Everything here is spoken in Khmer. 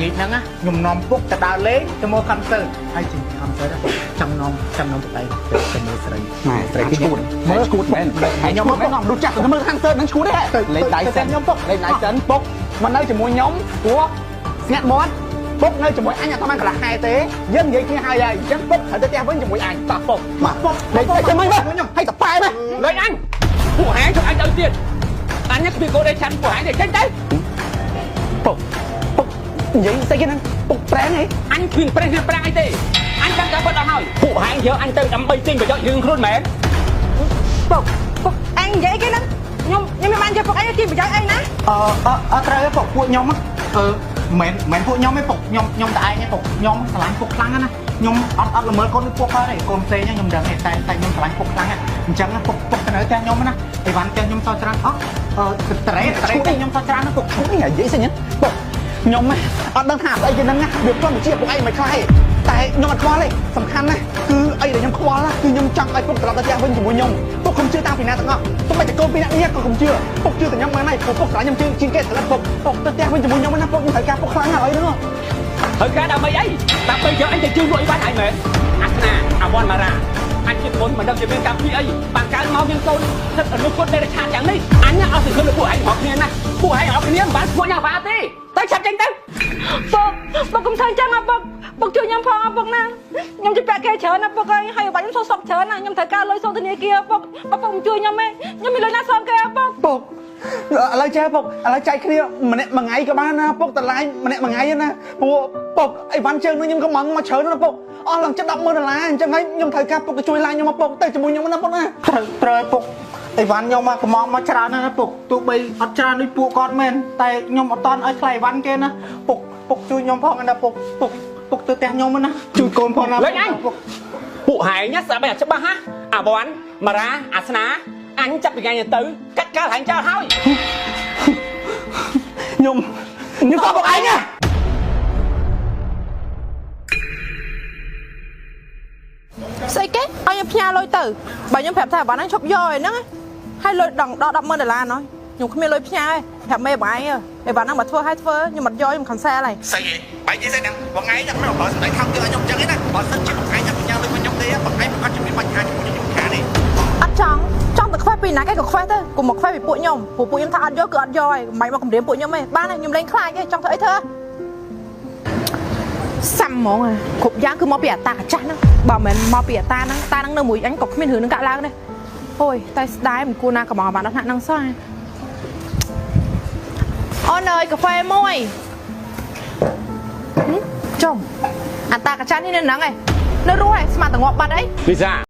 ងាចហ្នឹងណាខ្ញុំនាំពុកទៅដើរលេងទៅមើល concert ហើយចេញពី concert ពុកចង់នាំចង់នាំទៅទៅមើលស្រី ណែ ស្រី ឈួតមើលឈួតមែន ហើយខ្ញុំ ខ្ញុំមកដូចចាស់ទៅមើលខាងសើហ្នឹងឈួតទេលេងដៃសិន ខ្ញុំពុក លេងដៃសិនពុកមកនៅជាមួយខ្ញុំព្រោះស្ងាត់មាត់ពុកនៅជាមួយអញអត់បានកន្លះខែទេយើងនិយាយគ្នាហើយហើយអញ្ចឹងពុកត្រូវទៅផ្ទះវិញជាមួយអញតោះពុកមកពុកលេងទៅចាំមើលខ្ញុំឲ្យតប៉ែណា លេងអញពួកហែងជុំអញទៅទៀតអញគ្មានកូនទេឆាន់ពួកហែងទេចេញទៅ ពុកពុកនិយាយស្អីគេហ្នឹងពុកប្រែងហី អញគ្មានប្រេះគ្មានប្រាំងអីទេអញដឹងការពិតអស់ហើយពួកហែងយកអញទៅដើម្បីទិញប្រយោជន៍រឿងខ្លួនមែន ពុកពុកអញនិយាយគេហ្នឹងខ្ញុំខ្ញុំមិនបានយកពុកអញជាប្រយោជន៍អីណា អឺអឺត្រូវទេពុកពួកខ្ញុំអឺមិនមិនពួកខ្ញុំទេពុកខ្ញុំខ្ញុំតែឯងទេពុកខ្ញុំស្រឡាញ់ពុកខ្លាំងណាស់ខ្ញុំអត់អត់ល្មើកូនដូចពួកគាត់ទេកូនផ្សេងខ្ញុំដឹងទេតែតែខ្ញុំស្រឡាញ់ពុកខ្លាំងអញ្ចឹងពុកពុកទៅនៅផ្ទះខ្ញុំណាអីវ៉ាន់ផ្ទះខ្ញុំសល់ច្រើនអស់អឺត្រេត្រេផ្ទះខ្ញុំសល់ច្រើនណាពុក ឈួតនេះនិយាយស្អីហ្នឹងពុកខ្ញុំអត់ដឹងថាស្អីគេហ្នឹងណាវាផ្លុំជាពុកឯងមិនខ្លះទេតែខ្ញុំអត់ខ្វល់ទេសំខាន់ណាស់គឺអីដែលខ្ញុំខ្វល់ណាគឺខ្ញុំចង់ឲ្យពុកត្រឡប់ទៅផ្ទះវិញជាមួយខ្ញុំពុកកុំជឿតាមពីណាទាំងអស់ពុកមិនតែកូនពីណានេះក៏កុំជឿពុកជឿតែខ្ញុំបានហើយពុកពុកស្រឡាញ់ខ្ញុំជាងគេស្រឡាញ់ពុកពុកទៅផ្ទះវិញជាមួយខ្ញុំណាពុកខ្ញុំត្រូវការពុកខ្លាំងណាស់ឥឡូវហ្នឹង ហើយការដើម្បីអីដើម្បីយកអញទៅជឿលក់អីបានឯងមែនអាសនាអាវ៉ាន់ម៉ារ៉ាអញជាមុនមិនដឹងជាមានកម្មវិធីអីបានកើតមកមានកូនសិតអនុគតដេរឆានយ៉ាងនេះអញអត់សង្ឃឹមលើពួកឯងរាល់គ្នាណាពួកឯងរាល់គ្នាមិនបានស្គាល់ញ៉ាវ៉ាទេទៅឆាប់ចេញទៅ ពុកពុកកុំធ្វើអញ្ចឹងអពុកពុកជួយខ្ញុំផងអពុកណាខ្ញុំជិះពាក់គេច្រើនណាពុកអើយហើយបាច់ខ្ញុំសោកសក់ច្រើនណាខ្ញុំត្រូវការលុយសងធនាគារពុកពុកមិនជួយខ្ញុំទេខ្ញុំមានលុយណាសងគេអពុក ពុកឥឡូវចេះពុកឥឡូវចែកគ្នាម្នាក់មួយថ្ងៃក៏បានណាពុកតម្លៃម្នាក់មួយថ្ងៃណាព្រោះពុកអីវ៉ាន់ជើងនោះខ្ញុំក៏មកច្រើនណាពុកអស់ឡើងចិត្ត100,000ដុល្លារអញ្ចឹងហើយខ្ញុំត្រូវការពុកទៅជួយឡានខ្ញុំមកពុកទៅជាមួយខ្ញុំណាពុកណា ត្រូវត្រូវពុកអីវ៉ាន់ខ្ញុំមកកំងមកច្រើនណាស់ណាពុកទោះបីអត់ច្រើនដូចពួកគាត់មែនតែខ្ញុំអត់តន់ឲ្យថ្លៃអីវ៉ាន់គេណាពុកពុកជួយខ្ញុំផងណាពុកពុកពុកទៅផ្ទះខ្ញុំណាជួយកូនផងណា លេងអញ ពុក ពួកហែងណាស្ដាប់ឲ្យច្បាស់ហ่ะអាវ៉ាន់ម៉ារ៉ាអាសនាអញចាប់ពីថ្ងៃនេះទៅកាត់កាលហែងចោលហើយ ខ្ញុំខ្ញុំតបពុកឯងណា ស្អីគេឲ្យខ្ញុំផ្ញើលុយទៅបើខ្ញុំប្រាប់ថាអាវ៉ាន់ហ្នឹងឈប់យកឯហ្នឹងហើយលុយដងដល់100,000ដុល្លារណោះខ្ញុំគ្មានលុយផ្ញើទេប្រាប់មេបងឯងអីវ៉ាន់ហ្នឹងបើធ្វើឲ្យធ្វើខ្ញុំអត់យកខ្ញុំ cancel ហើយ ស្អីហ៎បែរនិយាយស្អីហ្នឹងបងឯងតែមិនបើសម្ដែងថោកទៀតឲ្យខ្ញុំអញ្ចឹងឯណាបើសិនជាបងឯងតែផ្ញើលុយមកខ្ញុំទេបងឯងប្រកាសជាមានបញ្ហាជាមួយខ្ញុំខានេះ អត់ចង់ចង់តែខ្វះពីណាគេក៏ខ្វះទៅកុំមកខ្វះពីពួកខ្ញុំព្រោះពួកខ្ញុំថាអត់យកគឺអត់យកហើយមិនមកគម្រាមពួកខ្ញុំទេបានហើយខ្ញុំលែងខ្លាចទេចង់ធ្វើអីធ្វើសាំហ្មងគ្រប់យ៉ាងគឺមកពីអាតាកាចាស់ហ្នឹងបើមិនមកពីអាតាហ្នឹងតាហ្នឹងនៅមួយអញក៏គ្មានរឿងនឹងកាក់ឡើងដែរអូយតែស្ដាយមិនគួរណាកំងបានដល់ថ្នាក់ហ្នឹងសោះអូនអើយកាហ្វេមួយចុំអាតាកាចាស់នេះនៅហ្នឹងឯងនៅរស់ឯងស្មានតែងាប់បាត់អី លីសា